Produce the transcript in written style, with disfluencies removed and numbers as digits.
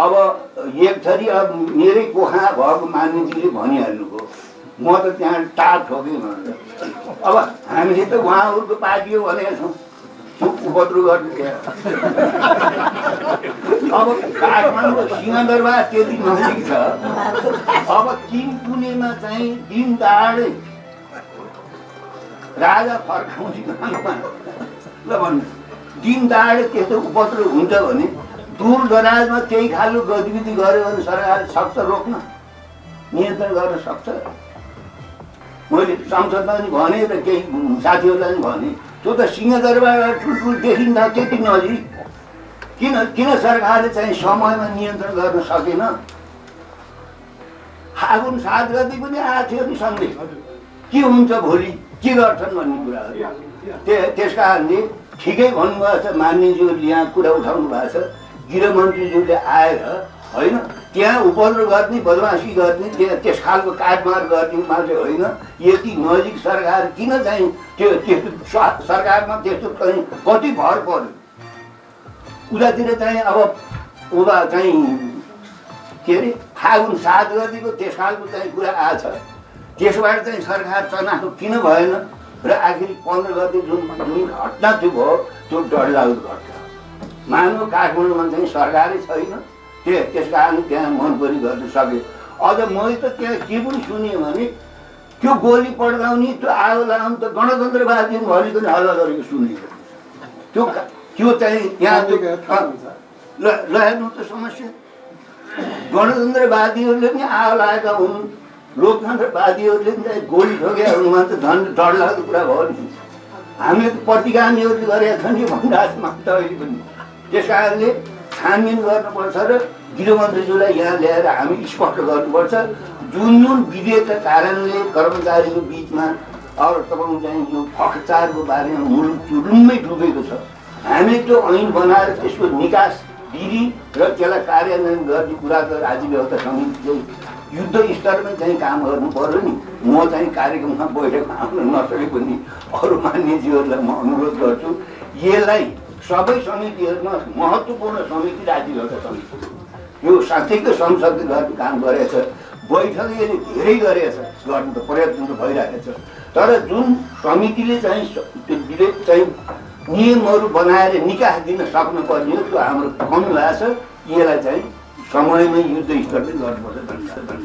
अब एक थरी अब मेरै कोखा भएको मानिसले भनिहाल्नुभयो म त त्यहाँ टाप ठोकेँ भनेर। अब हामीले त उहाँहरूको पार्टी हो भनेका छौँ, उपद्रो गर्नु क्या। अब काठमाडौँ सिंहदरबार त्यति नजिक छ। अब किनकुनेमा चाहिँ दिन दहाडै राजा फर्काउने काममा ल भन्नु दिन दहाडै त्यस्तो उपद्रो हुन्छ भने दूर दराजमा त्यही खालको गतिविधि गर्यो भने सरकारले सक्छ रोक्न, नियन्त्रण गर्न सक्छ। मैले संसदमा पनि भने र केही साथीहरूलाई पनि भने त्यो त सिंहदरबार ठुल्ठुलो देखिन्छ त्यति नजिक, किन सरकारले चाहिँ समयमा नियन्त्रण गर्न सकेन? फागुन 7 गते पनि आएको थियो नि सन्देश, के हुन्छ भोलि के गर्छन् भन्ने कुराहरू। त्यस कारणले ठिकै भन्नुभएको छ, माननीयज्यूहरूले यहाँ कुरा उठाउनु भएको छ। गृहमन्त्रीज्यूले आएर होइन त्यहाँ उपद्रो गर्ने बदमासी गर्ने त्यस खालको काटमार गर्ने मात्रै होइन, यति नजिक सरकार किन चाहिँ त्यस्तो सरकारमा त्यस्तो चाहिँ कति भर पर्यो उतातिर चाहिँ। अब उता चाहिँ के अरे फागुन 7 गतिको त्यस खालको चाहिँ कुरा आएछ, त्यसबाट चाहिँ सरकार चनाखो किन भएन र आखिर 15 गते जुन घटना त्यो भयो त्यो डरलाग्दो घटना। मानव काठमाडौँमा चाहिँ सरकारै छैन, त्यस कारण त्यहाँ मनपरी गर्न सके। अझ मैले त त्यहाँ के पनि सुनेँ भने त्यो गोली पड्काउने त्यो आगो लगाउनु त गणतन्त्रवादी भनेको नि हल्ला गरेको सुनेको। त्यो चाहिँ यहाँ ल हेर्नु त समस्या, गणतन्त्रवादीहरूले पनि आगो लागेका हुन्, लोकतन्त्रवादीहरूले पनि चाहिँ गोली ठोकेका हुन् भने त झन् डरलाग्दो कुरा भयो नि। हामीले त प्रतिगामीहरूले गरेका छन् नि भन्दासमा त अहिले पनि। त्यस कारणले छानबिन गर्नुपर्छ र गृहमन्त्रीज्यूलाई यहाँ ल्याएर हामी स्पष्ट गर्नुपर्छ जुन विधेयकका कारणले कर्मचारीको बिचमा अरू तपाईँको चाहिँ यो भ्रष्टाचारको बारेमा मुलुक चुरुम्मै डुबेको छ। हामीले त्यो ऐन बनाएर त्यसको निकास विधि र त्यसलाई कार्यान्वयन गर्ने कुरा त राज्य व्यवस्था समिति चाहिँ युद्ध स्तरमा चाहिँ काम गर्नु पर्यो नि। म चाहिँ कार्यक्रममा बैठकमा आउन नसके पनि अरू मान्यज्यूहरूलाई म अनुरोध गर्छु, यसलाई सबै समितिहरूमा महत्त्वपूर्ण समिति राज्य व्यवस्था समिति यो साँच्चैको संसदले गर्ने काम गरेछ, बैठक यसले धेरै गरेछ, गर्नु त प्रयत्न त भइरहेको छ। तर जुन समितिले चाहिँ त्यो विधेयक चाहिँ नियमहरू बनाएर निकास दिन सक्नुपर्ने हो त्यो हाम्रो कमी भएको छ। यसलाई चाहिँ समयमै युद्ध स्तरले गर्नुपर्छ। धन्यवाद।